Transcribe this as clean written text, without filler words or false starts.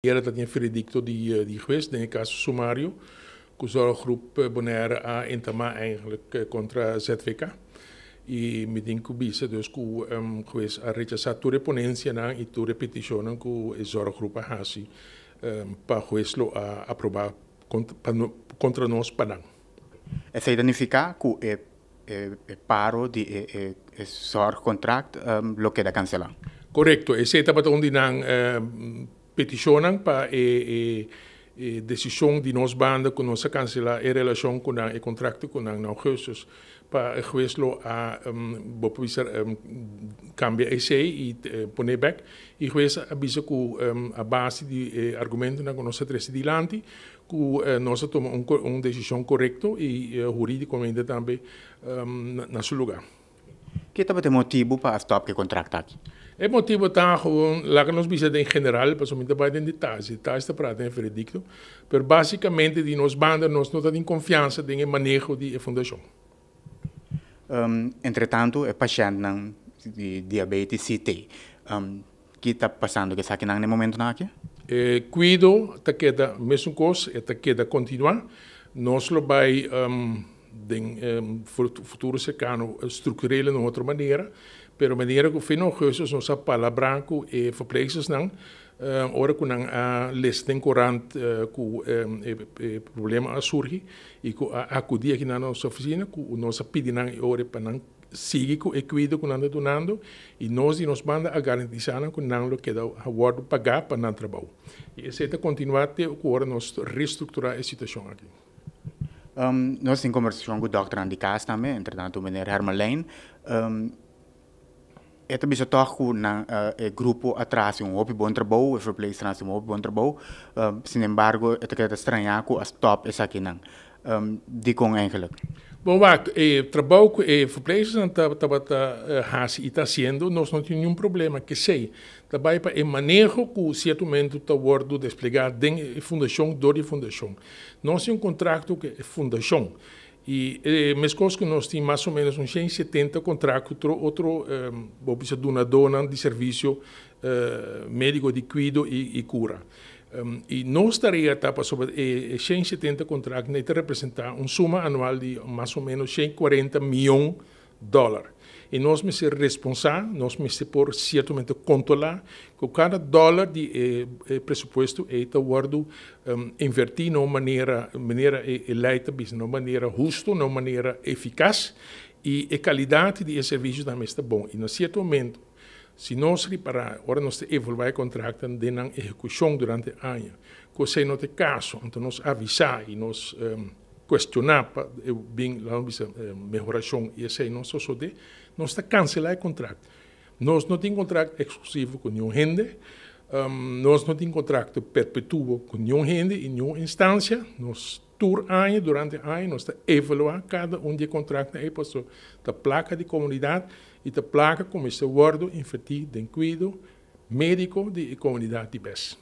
Ayera ta tin veredicto di hues den e caso sumario cu Zorggroep Bonaire a entama eigenlijk contra ZVK. Y mi tin cu bisa dus cu hues a rechasa tur e ponencianan y tur e peticionnan cu e Zorggroep a haci pa hues lo a aproba contra nos pa nan. Esey ta nifica cu e paro di e zorgcontract lo keda cancela? Corecto, esey tabata un di nan peticionnan pa e decision di nos banda cu nos a cancela e relacion cu nan, e contracto cu nan na augustus, pa e hues lo a, bo por bisa, cambia esey y pone bek. Y hues a bisa cu a base di e argumentonan cu nos a trece dilanti, cu nos a tuma un decision corecto y huridicamente tambe na su lugar. Ke tabata e motibu pa a stop ku e kontrakt aki? E motibu ta gewoon, laga nos bisa den general, pasobra mi ta bai den detaye, detaye ta prata den e veredicto, pero basicamente di nos banda nos no ta tin confiansa den e maneho di e fundacion. Entretantu e pashèntnan di diabetes si tei. Ki ta pasando ku esakinan na e momentunan aki? E kuido ta keda mesun kos, e ta keda kontinuá. Nos lo bai den futuro serkano struktur'el na un otro manera, pero manera ku fin ougùstus nos a palabrá ku e verpleegstersnan ora ku nan a lesa den korant ku e problema a surgi i ku a akudí aki na nos ofisina ku nos a pidi nan e ora pa nan sigui ku e kuido ku nan ta dunando i nos di nos banda a garantisá nan ku nan lo keda wòrdu pagá pa nan trabou. I esei ta kontinuá te ku ora nos restrukturá e situashon aki. Nos tin kombersashon ku dòkternan di kas tambe, entretantu meneer Hermelijn. E ta bisa tòg ku nan e grupo a traha hasi un hopi bon trabou, e verpleegsternan a hasi un hopi bon trabou. Sinembargo e ta keda ta strañá ku a stòp esakinan. Dikon eigenlijk? Bon wak, e trabou ku e verpleegsternan tabata hasi i ta hasiendo, nos no tin niun problema k'esei. Ta bai pa e maneho ku sierto momento ta wòrdu desplegá den e fundashon dor di e fundashon. Nos tin un kontrakto ku e fundashon i meskos ku nos tin mas o ménos un 170 kontrakto ku otro bo bisa dunadónan di servisio médiko di kuido i kura. I nos tarea ta pasobra e 170 kontraktonan ei ta representá un suma anual di mas o ménos 140 mion dòler. I nos mester responsá, nos mester por siertamente kontrolá ku kada dòler di e presupuesto ei ta wòrdu invertí na un manera, manera e lei ta bisa, na un manera hustu, na un manera efikas i e kalidat di e servisio tambe mester ta bon. I na sierto momento, si nos ripará ora nos ta evaluá e kontraktonan den nan ehekushon durante aña ku esei no ta e kaso, anto nos avisá i nos cuestiona pa e bin, laga nos bisa, mehoracion y esey no sosode, nos ta cancela e contract. Nos no tin contract exclusivo cu niun hende, nos no tin contracto perpetuo cu niun hende y niun instancia, nos tur aña, durante aña, nos ta evalua cada un di e contractnan ey pasobra ta placa di comunidad y ta placa cu mester wordo inverti den cuido medico di e comunidad di bes.